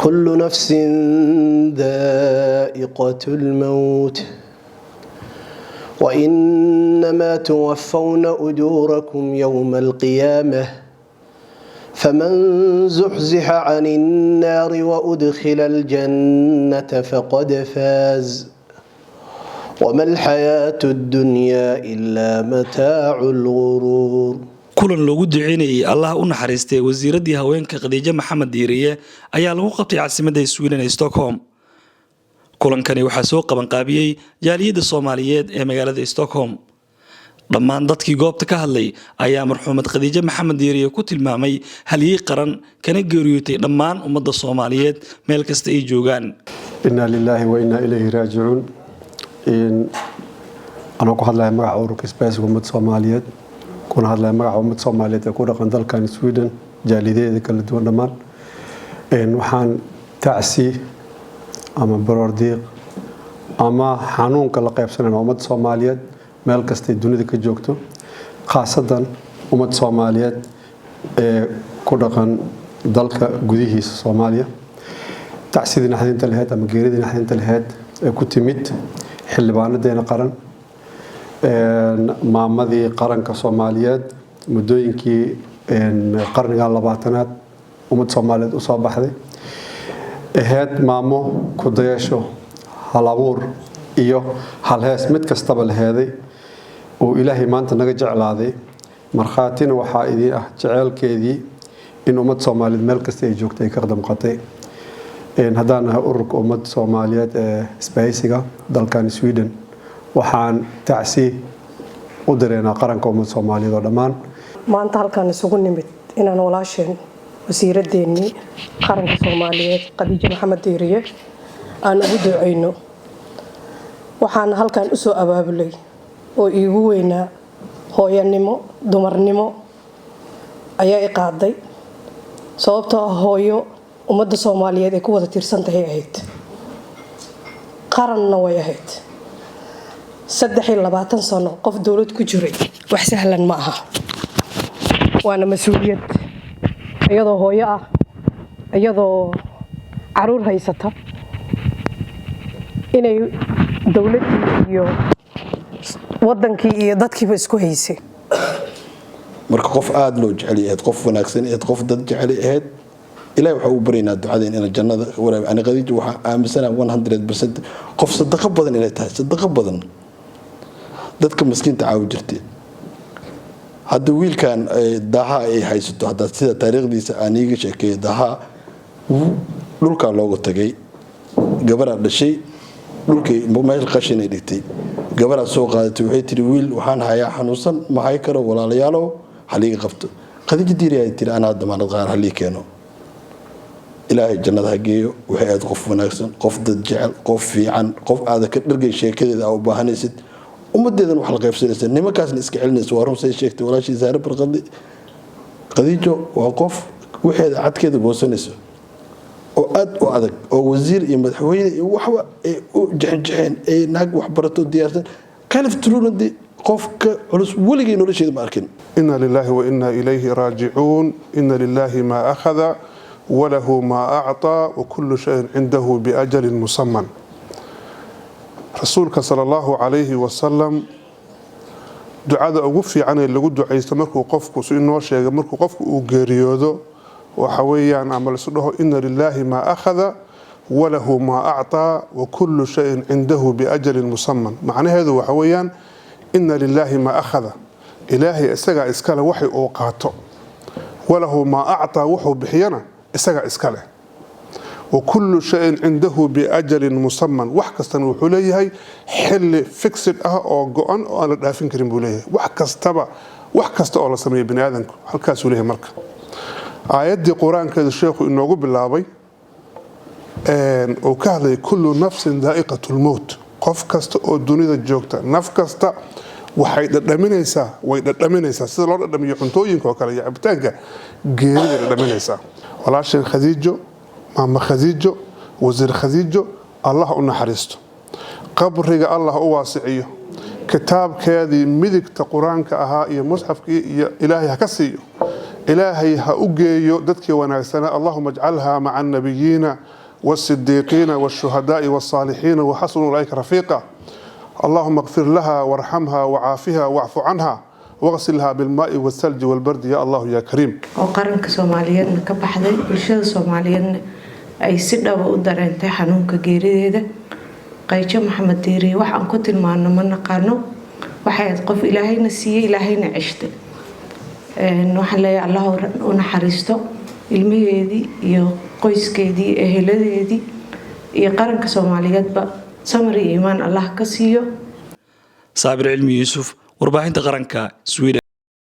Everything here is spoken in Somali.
كل نفس ذائقة الموت وإنما توفون أجوركم يوم القيامة فمن زحزح عن النار وأدخل الجنة فقد فاز وما الحياة الدنيا إلا متاع الغرور. Kulan loogu duceynayay Allah u naxariistay wasiiradii haweenka Khadiijo Maxamed Diiriye ayaa lagu qabtay caasimadda Sweden ee Stockholm. Kulankani waxaa soo qabanqaabiyey jaaliyadda Soomaaliyeed ee magaalada Stockholm. Dhammaan dadkii goobta ka hadlay ayaa marxuumad Khadiijo Maxamed Diiriye ku tilmaamay halyey qaran kana geeriyootay dhammaan ummadda Soomaaliyeed meel kasta ay joogaan. Inaa lilaahi wa innaa ilayhi raajicuun. Anoo ku hadlaya magaca ururka Isbahaysiga Ummadda Soomaaliyeed, kuna hadlaya magaca ummadda Soomaaliyeed ee ku dhaqan dalkan Sweden, jaalidaheeda kala duwan dhammaan, waxaan tacsi ama baroordiiq ama xanuunka la qaybsanayna ummadda Soomaaliyeed meel kastay dunida ka joogto, khaasadan ummadda Soomaaliyeed ee ku dhaqan dalka gudihiisa Soomaaliya, tacsidii naxdinta laheyd ama geeridii naxdinta laheyd ee ku timid xildhibaanadeena qaran, maamadii qaranka Soomaaliyeed, muddooyinkii qarniga 20aad ummadda Soomaaliyeed usoo baxday, aheyd maamo ku dayasho, hal abuur iyo halhees mid kastaba laheeday, uu Ilaahay maanta naga jeclaaday. Markhaatina waxaa idiin ah jeceelkeedii in ummadda Soomaaliyeed meel kasta ay joogtay ay ka damqatay. Haddaan nahay ururka ummadda Soomaaliyeed ee Isbahaysiga dalkan Sweden, waxaan tacsi u direynaa qaranka ummadda Soomaaliyeed oo dhammaan. Maanta halkaan isugu nimid inaan walaasheen, wasiiradeennii qaranka Soomaaliyeed, Khadiijo Maxamed Diiriye, aan ugu duceyno. Waxaana halkan usoo abaabulay oo iigu weynaa hooyanimo, dumarnimo ayaa i qaaday, sababtoo ah hooyo ummadda Soomaaliyeed ay ku wada tiirsan tahay ahayd, qaranna way ahayd. 23 sano qof dowlad ku jiray wax sahlan ma aha, waana mas-uuliyad. Iyadoo hooyo ah, iyadoo caruur haysata, inay dowladdii iyo wadankii iyo dadkiiba isku haysay. Marka qof aada loo jecel ahayd, qof wanaagsan ahayd, qof dad jecel ahayd. Ilahi waxaa ugu baryaynaa ducadeen ina jannada waraabi. Ani Khadiija waxaa aaminsana 100% qof sadaqo badan inay tahay, sadaqo badan, dadka maskiinta caawi jirtay. Hadda wiilkan Daaha ay haysato, hadda sida taariikhdiisa aan iiga sheekeeyo, Daaha dhulkaa looga tagay, gabaraa dhashay, dhulkay meel qashinay dhigtay, gabaraa soo qaadatay. Waxay tiri, "Wiil waxaan hayaa xanuunsan, maxay karo, walaalayaalow haliiga qabto." Khadiija Diiri ay tiri, "Anaa damaanad qaar, halii keeno." Ilaahay jannada ha geeyo. Waxay ahayd qof wanaagsan, qof dad jecel, qof fiican, qof aada ka dhargay sheekadeeda aa u baahanaysid, ummadeedan wax la qaybsanaysa, nimankaasna iska celinaysa. Waa run say sheegtay walaashii Saare Barqadi, Khadiijo waa qof waxeeda cadkeeda goosanayso oo aada u adag, oo wasiir iyo madaxweyne iyo waxba ay u jexinjexeen, ay naag waxbarato diyaarsan kalif tulunadi. Qofka culus weligay nolosheeda ma arkin. إنا لله وإنا إليه راجعون. إن لله ما أخذ وله ما أعطى وكل شيء عنده بأجل مسمى. Rasuulka sala Allahu calayhi wasalam ducada ugu fiican ee lagu ducaysto markuu qofku su inoo sheegay, markuu qofku uu geeriyoodo, waxa weeyaan ama laisu dhaho: "Ina lilaahi maa akhada walahu maa acطaa wakulu shayin cindahu biajalin musaman." Macnaheedu waxa weeyaan: ina lilaahi maa akhada, Ilaahay isagaa iskale waxay uu qaato, walahu maa acطaa, wuxuu bixiyana isagaa iskale, wakulu shayin cindahu biajalin musaman, wax kastana wuxuu leeyahay xilli fixed ah oo go-an oo aan la dhaafin karin buu leeyahay. Wax kastaba, wax kasta oo la sameeyo bini aadamku halkaasuu leeyahay. Marka aayaddii Qur-aankeedu sheekhu inoogu bilaabay uu ka hadlayay kullu nafsin daa'iqatu lmowt, qof kasta oo dunida joogta, naf kasta waxay dhadhaminaysaa, way dhadhaminaysaa sida loo dhadhamiyo cuntooyinka oo kale iyo cabitaanka, geeriday dhadhaminaysaa. Walaasheen Khadiijo, maama Khadiijo, wasiir Khadiijo, Allah u naxariisto, qabriga Allah u waasiciyo, kitaabkeedii midigta Qur-aanka ahaa iyo musxafkii iyo Ilaahay ha ka siiyo. Ilaahay ha u geeyo dadkii wanaagsanaa. اللهم اجعلها مع النبيين والصديقين والشهداء والصالحين وحسن أولئك رفيقا. اللهم اغفر لها وارحمها وعافها واعف عنها واغسلها بالماء والثلج والبرد يا الله يا كريم. Oo qaranka Soomaaliyeedna ka baxday, bulshada Soomaaliyeedna ay si dhaba u dareentay xanuunka geerideeda. Khadiijo Maxamed Diiriye wax aan ku tilmaano ma naqaano. Waxay ahayd qof Ilaahayna siiyey, Ilaahayna ceshtay. Waxaan leeyahay, Allah u naxariisto. Ilmaheedii iyo qoyskeedii, eheladeedii iyo qaranka Soomaaliyeedba samir iyo iimaan Allah ka siiyo. Saabir Cilmi Yuusuf, warbaahinta qaranka Sweden.